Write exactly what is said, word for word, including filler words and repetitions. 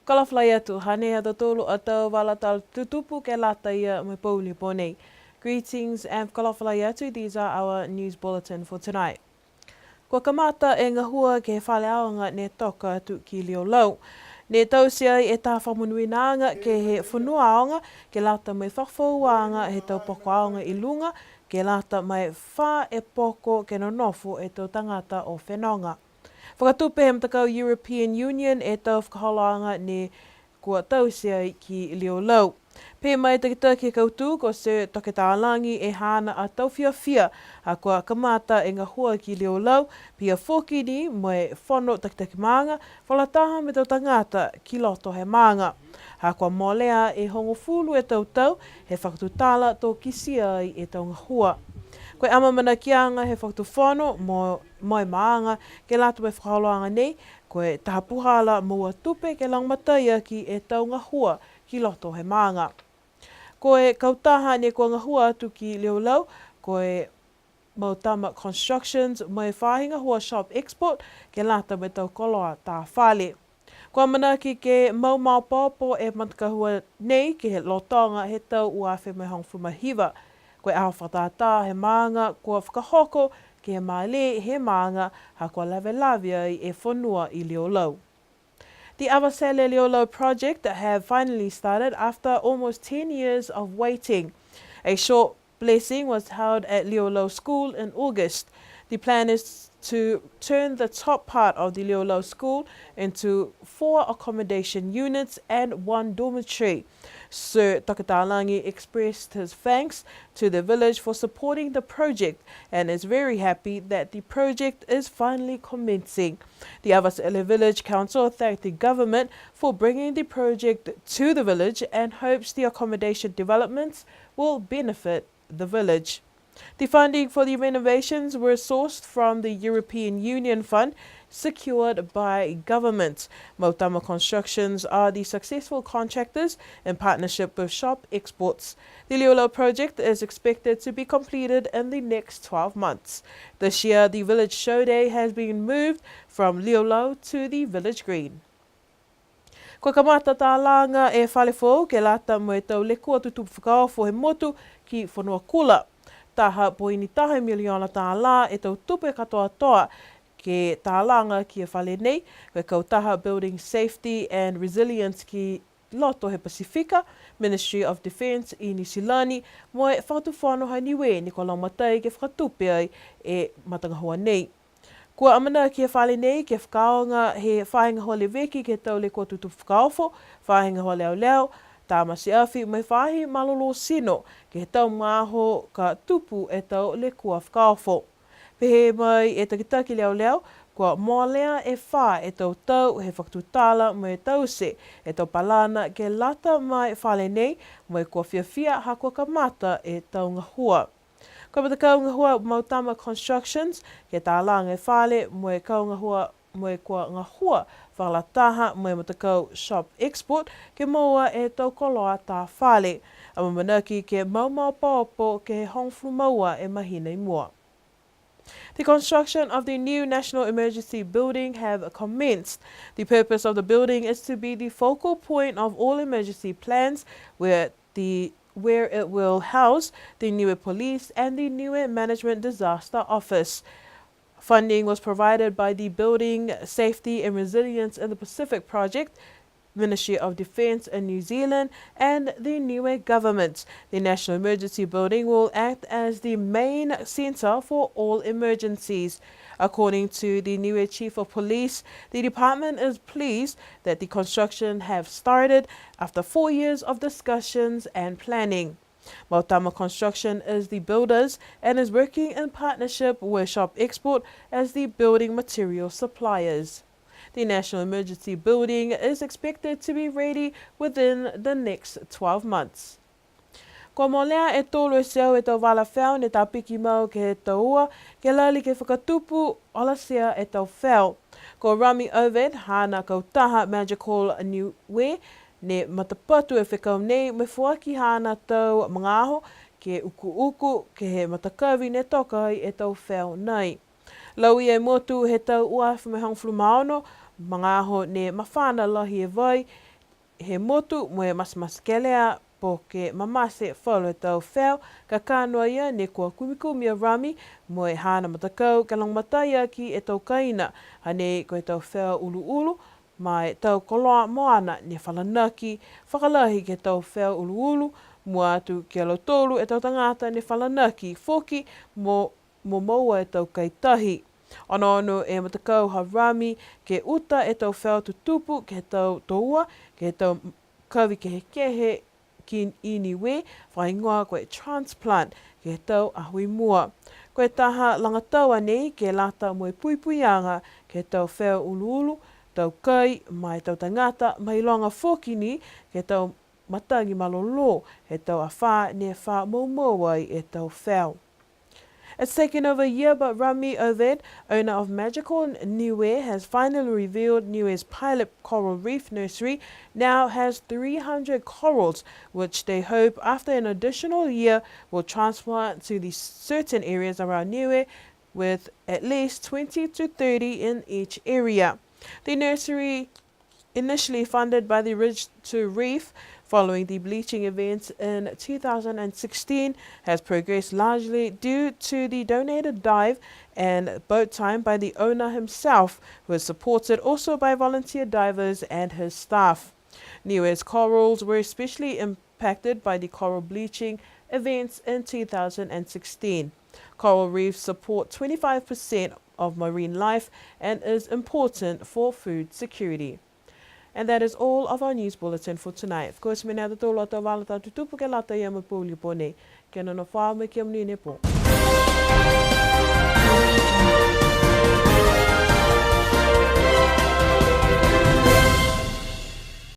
Fakaalofa lahi atu, hanei ha tautolu a tau vala tala tutupu ke lata ia mo e pouli pō nei. Greetings and fakaalofa lahi atu, these are our news bulletin for tonight. Kua kamata e gahua ke he fale aoga ne toka atu ki Liolau. Ne taute ai e taha fakamonuinaaga ke he fonua aoga, ke lata mo e fakafouaga he tau poko aoga i luga, ke lata mo e fā e poko ke nonofo e tau tagata o fenoga. Fakatupe he matakau European Union e tau fakaholoaga ne kua taute ai ki Liolau. Pehē mai e takitaki he kautū ko Sir Toke Talagi e haana a tau fiafia, ha kua kamata e gahua ki Liolau, pihia foki ni mo e fono takitaki maaga, fakalataha mo e tau tagata ki loto he maaga. Ha kua molea e hogofulu e tau tau, he fakatutala to kitia ai e tau gahua. Ko e amaamanakiaga he fakatufono mo, mo e maaga, ke lata mo e fakaholoaga nei, ko e taha puhala moua tupe ke lagomatai aki e tau gahua ki loto he maaga. Ko e kautaha ne kua gahua atu ki Liolau, ko e Mautama Constructions, mo e faahi gahua Shop Export, ke lata mo e tau koloa tā fale. Kua amanaki ke mau maopoopo e matagahua nei ke he lotoga he tau ua afe mo e hogofulu ma hiva. Ko e aho fakatātā he maaga kua fakahoko ke he malē he maaga, ha kua lavelave ai e fonua i Liolau. The Avatele Liolau project have finally started after almost ten years of waiting. A short blessing was held at Liolau School in August. The plan is to turn the top part of the Liolau School into four accommodation units and one dormitory. Sir Toke Talagi expressed his thanks to the village for supporting the project and is very happy that the project is finally commencing. The Avatele Village Council thanked the government for bringing the project to the village and hopes the accommodation developments will benefit the village. The funding for the renovations were sourced from the European Union fund secured by government. Mautama Constructions are the successful contractors in partnership with Shop Exports. The Liolau project is expected to be completed in the next twelve months. This year, the village show day has been moved from Liolau to the village green. Kua kamata talaga e fale foou ke lata mo e tau lekua tutupu fakaofo he motu ki Fonuakula. Taha poini taha miliona tālā e tau tupe katoatoa ke talaga ki e fale nei, ko e kautaha Building Safety and Resilience ki loto he Pasifika, Ministry of Defence i Niu Silani, mo e Fakatufono ha Niue ne kua lagomatai ke fakatupe ai e matagahua nei. Kua amanaki e fale nei ke fakaaoga he faahi gahua leveki ke he tau lekua tutupu fakaofo, faahi gahua leoleo, tamate afi mo e faahi malolō tino ke he tau magaaho ka tupu e tau lekua fakaofo. Pehē mai e takitaki leoleo, kua molea e fā e tau tau he fakatutala mo e taute e tau palana ke lata ma e fale nei, mo e kua fiafia ha kua kamata e tau gahua. Ko e matakau gahua Mautama Constructions, ke talaga e fale mo e kau gahua, mo e kua gahua fakalataha mo e matakau Shop Export, ke moua e tau koloa tā fale. Amaamanaki ke mau maopoopo ke he hogofulu ma ua e mahina i mua. The construction of the new National Emergency Building have commenced. The purpose of the building is to be the focal point of all emergency plans, where the, where it will house the Niue Police and the Niue Management Disaster Office. Funding was provided by the Building Safety and Resilience in the Pacific Project, Ministry of Defence in New Zealand, and the Niue government. The National Emergency Building will act as the main centre for all emergencies. According to the Niue Chief of Police, the department is pleased that the construction have started after four years of discussions and planning. Mautama Construction is the builders and is working in partnership with Shop Export as the building material suppliers. The National Emergency Building is expected to be ready within the next twelve months. Kua molea e tolu e teau e tau vala feo ne tapiki mau ke he tau ua, ke lali ke fakatupu olatia e tau feo. Ko Rami Ovid, haana kautaha Magical Niue, ne matapatu e fekau nei mo e foaki haana tau magaaho ke ukuuku ke he matakavi ne toka ai e tau feo nei. Lauia e motu he tau ua afe mo e hogofulu ma ono, magaaho ne mafana lahi e vai, he motu mo e matematekelea po ke mamate falu e tau feo, kakano a ia ne kua kumikumi a Rami mo e haana matakau ke lagomatai aki e tau kaina, hanei ko e tau feo uluulu, ma e tau koloa moana ne falanaki fakalahi ke he tau feo uluulu, mua atu ki a lautolu e tau tagata ne falanaki foki mo, mo moua e tau kai tahi. Onoono e matakau ha Rami ke uta e tau feo tutupu ke he tau toua, ke he tau kavi kehekehe ki i Niue, fakahigoa ko e transplant, ke he tau aho i mua. Ko e taha lagatau a nei ke lata mo e puipuiaga ke he tau feo uluulu, tau kai, ma e tau tagata, mailoga foki ni ke he tau matagi malolō, he tau afā ne fa moumou ai e tau feo. It's taken over a year, but Rami Oved, owner of Magical Niue, has finally revealed Niue's pilot coral reef nursery now has three hundred corals, which they hope after an additional year will transplant to the certain areas around Niue, with at least twenty to thirty in each area. The nursery, initially funded by the Ridge to Reef following the bleaching events in two thousand and sixteen, has progressed largely due to the donated dive and boat time by the owner himself, who is supported also by volunteer divers and his staff. Niue's corals were especially impacted by the coral bleaching events in two thousand and sixteen. Coral reefs support twenty-five percent of marine life and is important for food security. And that is all of our news bulletin for tonight. Of course, mena tautolu a tau vala tau tutupu ke lata ia mo e pouli pō nei. Kia nonofo ā mo e kia monuina e pō.